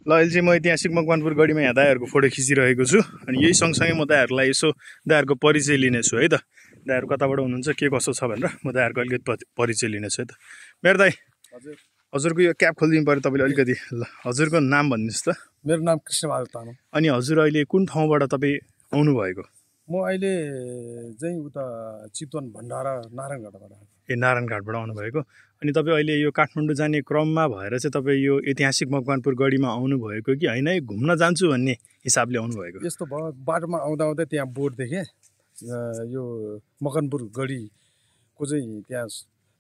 ल अहिले चाहिँ म ऐतिहासिक मकवानपुर गढीमा यहाँ दाइहरूको फोटो खिचिरहेको छु अनि यही सँगसँगै म दाइहरूलाई यसो दाइहरूको परिचय लिनेछु है त। दाइहरू कताबाट हुनुहुन्छ के कसो छ भनेर म दाइहरूको अलिकति परिचय लिनेछु है त। मेरो दाइ हजुर हजुरको यो क्याप खोलिदिनु पऱ्यो तपाईँले अलिकति। ल हजुरको नाम भन्नुहोस् त। मेरो नाम कृष्णबहादुर तामाङ। अनि हजुर अहिले कुन ठाउँबाट तपाईँ आउनुभएको? म अहिले चाहिँ उता चितवन भण्डारा नारायणघाटबाट ए नारायणघाटबाट आउनुभएको। अनि तपाईँ अहिले यो काठमाडौँ जाने क्रममा भएर चाहिँ तपाईँ यो ऐतिहासिक मकवानपुर गढीमा आउनुभएको कि होइन घुम्न जान्छु भन्ने हिसाबले आउनुभएको? यस्तो भयो, बाटोमा आउँदा आउँदै त्यहाँ बोर्ड देखेँ, यो मकवानपुर गढीको चाहिँ त्यहाँ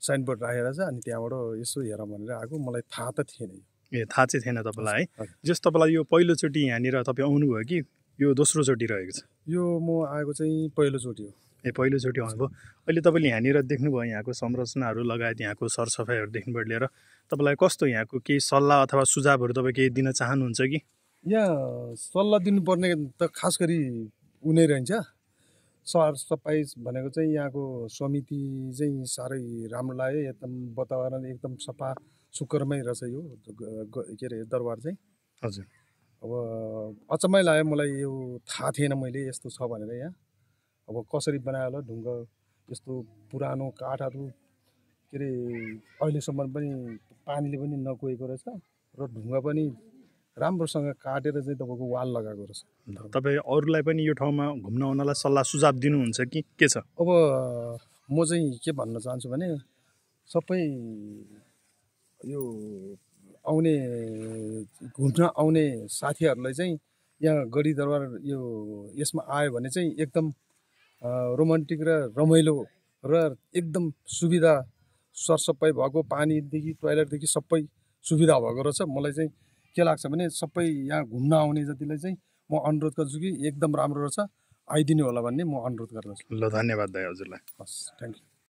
साइनबोर्ड राखेर छ, अनि त्यहाँबाट यसो हेर भनेर आएको। मलाई थाहा त थिएन। ए थाहा चाहिँ थिएन तपाईँलाई है? जस तपाईँलाई यो पहिलोचोटि यहाँनिर तपाईँ आउनुभयो कि यो दोस्रोचोटि रहेको छ? यो म आएको चाहिँ पहिलोचोटि हो। ए पहिलोचोटि आउनुभयो। अहिले तपाईँले यहाँनिर देख्नुभयो यहाँको संरचनाहरू लगायत यहाँको सरसफाइहरूदेखिबाट लिएर तपाईँलाई कस्तो यहाँको केही सल्लाह अथवा सुझावहरू तपाईँ केही दिन चाहनुहुन्छ कि? यहाँ सल्लाह दिनुपर्ने त खास गरी उनी रहन्छ। सरसफाइ भनेको चाहिँ यहाँको समिति चाहिँ साह्रै राम्रो लाग्यो। एकदम वातावरण एकदम सफा सुग्घरमै रहेछ यो के अरे दरबार चाहिँ। हजुर। अब अचम्मै लाग्यो मलाई, यो थाहा थिएन मैले यस्तो छ भनेर। यहाँ अब कसरी बनायो होला, ढुङ्गा यस्तो पुरानो काठहरू के अरे अहिलेसम्म पनि पानीले पनि नगएको रहेछ र ढुङ्गा पनि राम्रोसँग काटेर चाहिँ तपाईँको वाल लगाएको रहेछ। तपाईँ अरूलाई पनि यो ठाउँमा घुम्न आउनलाई सल्लाह सुझाव दिनुहुन्छ कि के छ? अब म चाहिँ के भन्न चाहन्छु भने सबै यो आउने घुम्न आउने साथीहरूलाई चाहिँ यहाँ गढी दरबार यसमा आयो भने चाहिँ एकदम रोमान्टिक र रमाइलो र एकदम सुविधा, सरसफाइ भएको, पानीदेखि टोयलेटदेखि सबै सुविधा भएको रहेछ। मलाई चाहिँ के लाग्छ भने सबै यहाँ घुम्न आउने जतिलाई चाहिँ म अनुरोध गर्छु कि एकदम राम्रो रहेछ, आइदिनु होला भन्ने म अनुरोध गर्दछु। ल धन्यवाद दाइ हजुरलाई। हस्, थ्याङ्क यू।